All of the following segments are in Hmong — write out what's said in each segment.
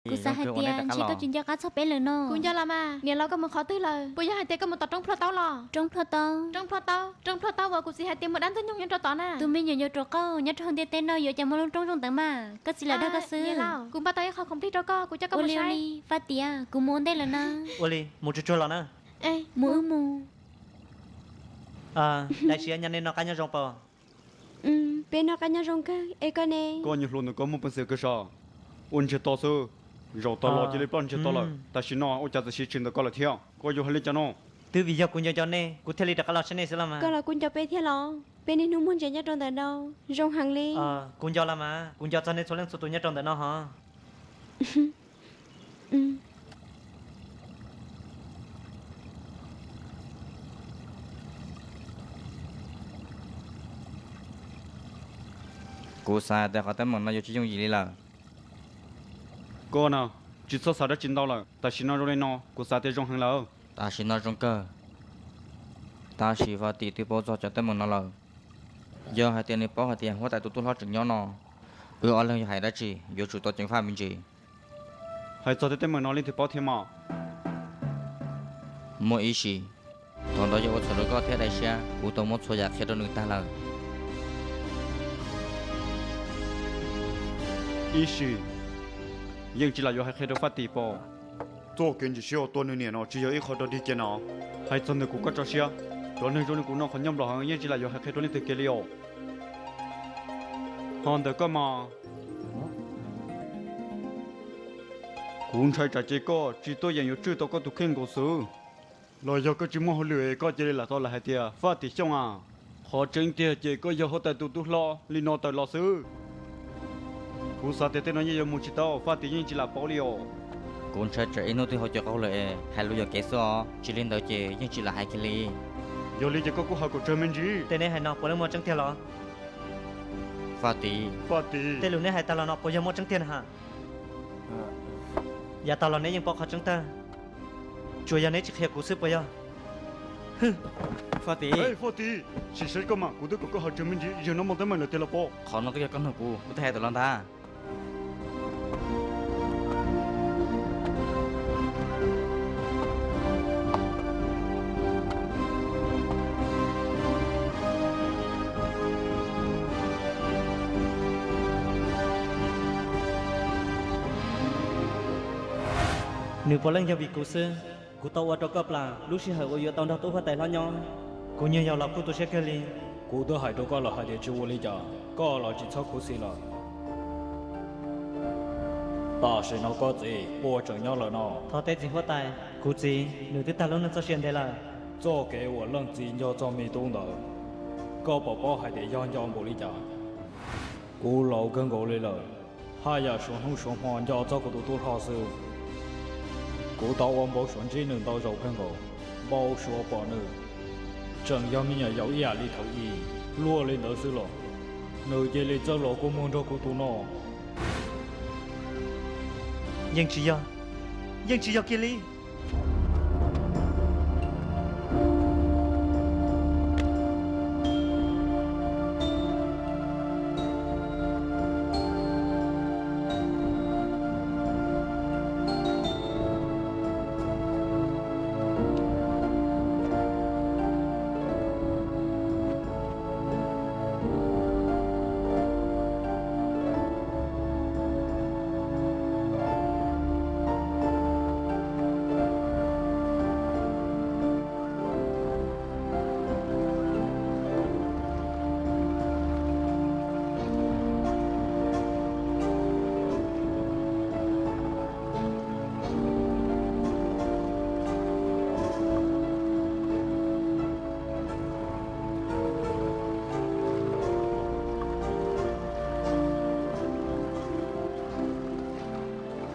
Kuv xav hais tias ntshe koj tsis nco qab txog peb lawm no. Kuv nco los mas, niam laus, koj mus qhov twg lawm? Puas yog hais tias koj mus tom roob plhuaj taub los? Roob plhuaj taub? Roob plhuaj taub, roob plhuaj taub uas kuv txiv hais tias muaj dab ntub nyoog nyob rau tod na. Tus me nyuam yuav ruam qauj nyob rau hauv ntiaj teb no yuav cas muaj lub roob zoo ntawd mas, koj txiv lam dag koj xwb. Niam laus, kuv npaj tau ib qho khoom plig rau koj, kuv coj koj mus saib. Ua li, Faj Tim, kuv mus ua ntej lawm na. Ua li, mus tsuag tsuag los na. Mus wb mus. Dais siav, nyob nej noj qab nyob zoo pom? Peb noj qab nyob zoo kawg, es koj ne? Koj nyuag hluas ntawm koj muaj peev xwm kawg sav, ua ntsiag to xwb. Zaum tag los cia li ploj ntsiag to lawm, tam sim no ua cas txawm siv tsis ntawm koj lawm thiab? Koj yuav hais li cas no? Twb vim yog kuv nco nco nej, kuv thiaj li rov qab los saib nej xwb los mas. Koj los kuj nco peb thiab los? Peb niaj hnub muaj ntsia nyob rau ntawm no, zoo heev li. Kuv nco los mas, kuv nco txog nej txhua leej txhua tus nyob rau ntawm no hos. Kuv xav tias qhov teeb meem no yuav tsis yooj yim li lawm. Koj na, tsis txhob xav dab tsi ntau lawm, tam sim no zoo li no kuv xav tias zoo heev lawm. Tam sim no zoo kawg, tab sis Faj Tim twb paub txog cov teeb meem no lawm. Yog hais tias nws paub hais tias huab tais tus tub hlob tseem nyob no, wb ob leeg yog hais dab tsi yuav tsum tau ceev faj me ntsis. Hais txog tej teeb meem no leej twg paub thiab mas? Muaj ib sim, thaum ntawd yog ua txhaum rau koj thiab Dais Siab, kuv tau muab txhua yam qhia rau nws tag lawm. Ib sim, yeej tsis lam yuav hais qhia rau Faj Tim pom. Txoj kev ntsim siab uas tua nws niam no tsis yog ib qho rau dig cia no. Hais txog ntawm kuv koj tso siab, cov neeg zoo li kuv no qhov nyob nplog heev yeej tsis lam yuav hais qhia rau leej twg kiag li os. Ho ntawm koj mas, kuv ntshai tsam ces koj tsis tuaj yeem yuav tswj tau koj tus kheej nkaus xwb. Los yog koj tsis muaj hauj lwm es koj cia li lam tau lam hais tias Faj Tim Xyooj a? Qhov tseeb tiag ces koj yog huab tais tus tub hlob li no tawm los xwb. Kuv xav tias tej no yeej yuav mus tsis tau, Faj Tim yeej tsis lam paub li os. Kuv ntshai tsam ib hnub twb haus cov qau lawm es hais lus yuam kev xwb os, tsis li ntawd ces yeej tsis lam hais kiag li. Yog li ces koj kuj hais kom tsawg me ntsis. Tej neb hais no puav leej muaj tseeb tiag los? Faj Tim, Faj Tim, tej lus neb hais tag los no puas yog muaj tseeb tiag na has? Yav tag los neb yeej paub qhov tseeb tag, tsuas yog neb tsis qhia kuv xwb puas yog? Faj Tim, Faj Tim, sim saib koj mas, kuv twb kom koj hais tsawg me ntsis, yog no muaj teeb meem lawm tiag los pom. Qhov no twb yog koj nug kuv, kuv twb hais tawm los ntag. Nws puav leej yog vim kuv xwb, kuv tau ua rau koj plam lub sij hawm uas yuav tau nrog tub huab tais hlob nyob. Kuv nyuag yaus los kuj tu siab kawg li. Kuv twb hais rau koj lawm hais tias tsis ua li cas, koj los tsis txhob khuv xim lawm. Tam sim no koj txiv puas tseem nyob lawm no? Thov teb txiv huab tais, kuv txiv nws twb tag lub neej txoj sia ntev lawm. Txoj kev uas leej txiv nco txog me tub ntawd, koj puas paub hais tias yog nco npaum li cas? Kuv laus kawg nkaus li lawm, haj yam suav hnub suav hmo nco txog kuv tus tub hlob xwb. Kuv tau ua npau suav ntsib nws ntau zaus kawg nkaus, npau suav pom nws tseem yog me nyuam yaus ib yam li thaum ub. Luaj li ntawd xwb los nws cia li txawj los kua muag nrog kuv tus no. Yeej tsis yog, yeej tsis yog kiag li.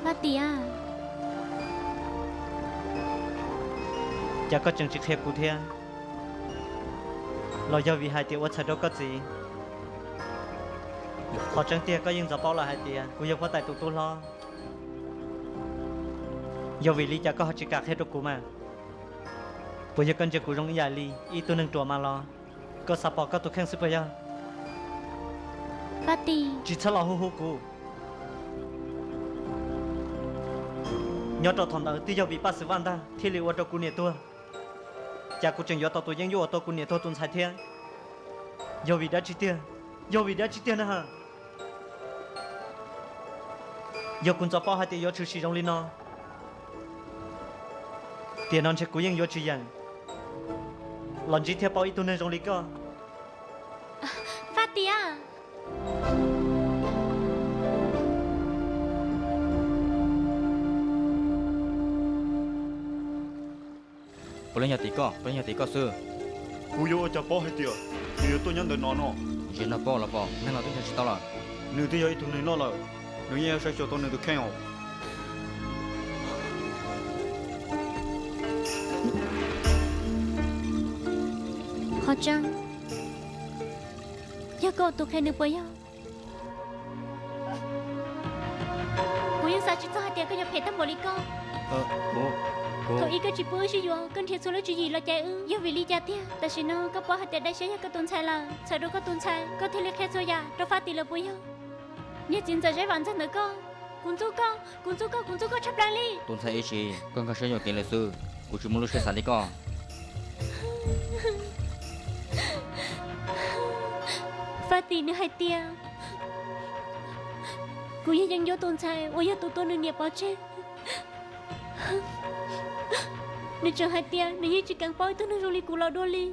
Faj Tim, cas koj tseem tsis qhia kuv thiab? Los yog vim hais tias ua txhawm rau koj txiv? Qhov tseeb tiag koj yeej ntxov paub lawm hais tias kuv yog huab tais tus tub hlob. Yog vim li cas koj ho tsis kam qhia rau kuv mas? Puas yog koj ntsia kuv zoo ib yam li ib tug neeg ruam mas los? Koj xav pom koj tus kheej xwb puas yog? Faj Tim, tsis txhob los hu hu kuv. Nyob rau thaum ntawd twb yog vim Paj Xwm Vaj ntag thiaj li ua rau kuv niam tuag, cas kuv tseem yuav tau tus yeeb ncuab uas tua kuv niam tuag tus ntxhais thiab. Yog vim dab tsi tiag? Yog vim dab tsi tiag na? Yog kuv ntxov paub hais tias yuav tshwm sim zoo li no, tiam no ntshe kuv yeej yuav tsis yeem los ntsib thiab paub ib tug neeg zoo li koj. Faj Tias, puav leej yog tim koj, puav leej yog tim koj xwb. Kuv yuav ua cas paub hais tias nws yuav tuaj nyob ntawm no no? Zem no paub los pom, neeg los twb nrhiav tsis tau lawm. Nws twb yog ib tug neeg loj lawm, nws yeej yuav saib xyuas tau nws tus kheej os. Qhov tseeb, yog koj tus qhia nws puas yog? Kuv yeej xav tsis txog hais tias koj yuav phem tag npaum li koj. Thaum ub koj tsis pub wb sib yuav, koj nrhiav txhua lub tswv yim los cais wb, yog vim li cas tiag? Tam sim no koj paub hais tias Dai Siab yog koj tus ntxhais lawm, txhawm rau koj tus ntxhais koj thiaj li qhia txhua yam rau Faj Tim lawm puas yog? Niag txiv ntxawm Zeb Vam Ntxawg ntawm koj, kuv ntxub koj, kuv ntxub koj, kuv ntxub koj tshaj plaws li. Tus ntxhais Ib Sis, koj nkag siab yuam kev lawm xwb, kuv tsis muaj lub siab xav li koj. Faj Tim nws hais tias kuv yog yeeb ncuab tus ntxhais uas yog tus tua nws niam pov tseg. Nws tseem hais tias nws yeej tsis kheev paub ib tug neeg zoo li kuv los dua li.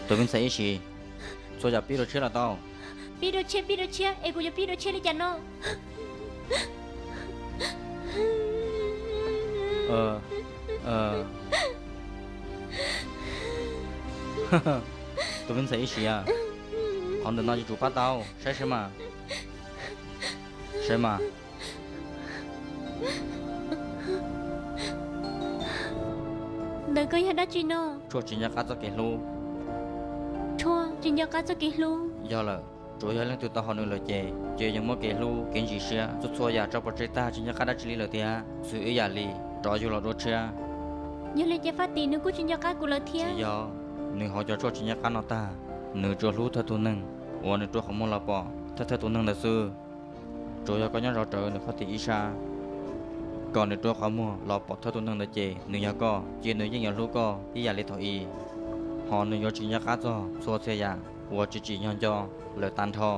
Tus me ntxhais Ib Sis, txhua yam pib dua tshiab los tau. Pib dua tshiab, pib dua tshiab, es kuv yuav pib dua tshiab li cas no? Tus me ntxhais Ib Sis, qhov ntawm no yuav tsum pab tau, saib saib mas. Saib mas. Ntawm koj yog dab tsi no? Tshuaj tsis nco qab txoj kev hlub. Tshuaj tsis nco qab txoj kev hlub? Yog lawm, tsuas yog leej twg tau haus nws lawm ces, ces yuav muaj kev hlub kev ntsim siab, txhua txhua yam tso pov tseg tag tsis nco qab dab tsi li lawm thiab. Xws ib yam li rov yug los dua tshiab. Yog li ces Faj Tim nws kuj tsis nco qab kuv lawm thiab? Tsis yog, nws haus cov tshuaj tsis nco qab no tag, nws tsuas hlub thawj tus neeg uas nws rua qhov muag los pom thawj thawj tus neeg ntawd xwb. Tsuas yog koj nyob zov rawv nws qhov tim ib sab, kom nws rua qhov muag los pom thawj tus neeg ntawd ces nws yog koj, ces nws yeej yuav hlub koj ib yam li thaum ub, hos nws yuav tsis nco qab txog txhua txhia yam uas tsis tsim nyog nco lawm tag nrho.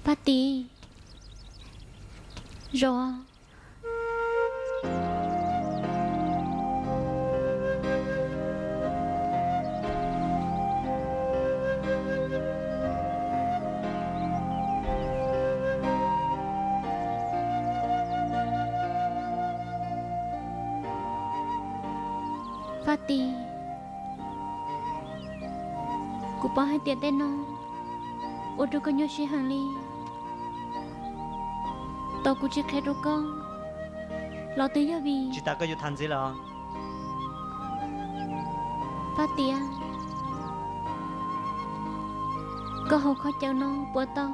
Faj Tim, zov. Faj Tim, kuv paub hais tias tej no ua rau koj nyuaj siab heev li. Tau kuv tsis qhia rau koj los twb yog vim tsis tas koj yuav tham ntxiv lawm. Faj Tim, Koj haus khaub ncaws no puas tau?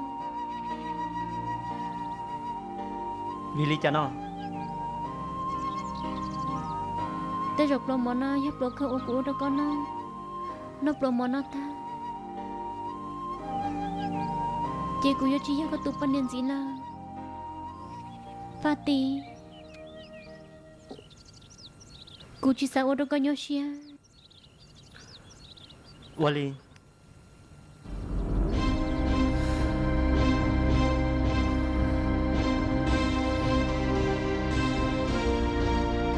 Vim li cas no? Tej zaum pluas mov no yog pluas kawg uas kuv ua rau koj noj. Noj pluas mov no tag, ces kuv yuav tsis yog koj tus poj niam ntxiv lawm. Faj Tis, kuv tsis xav ua rau koj nyuaj siab. Ua li,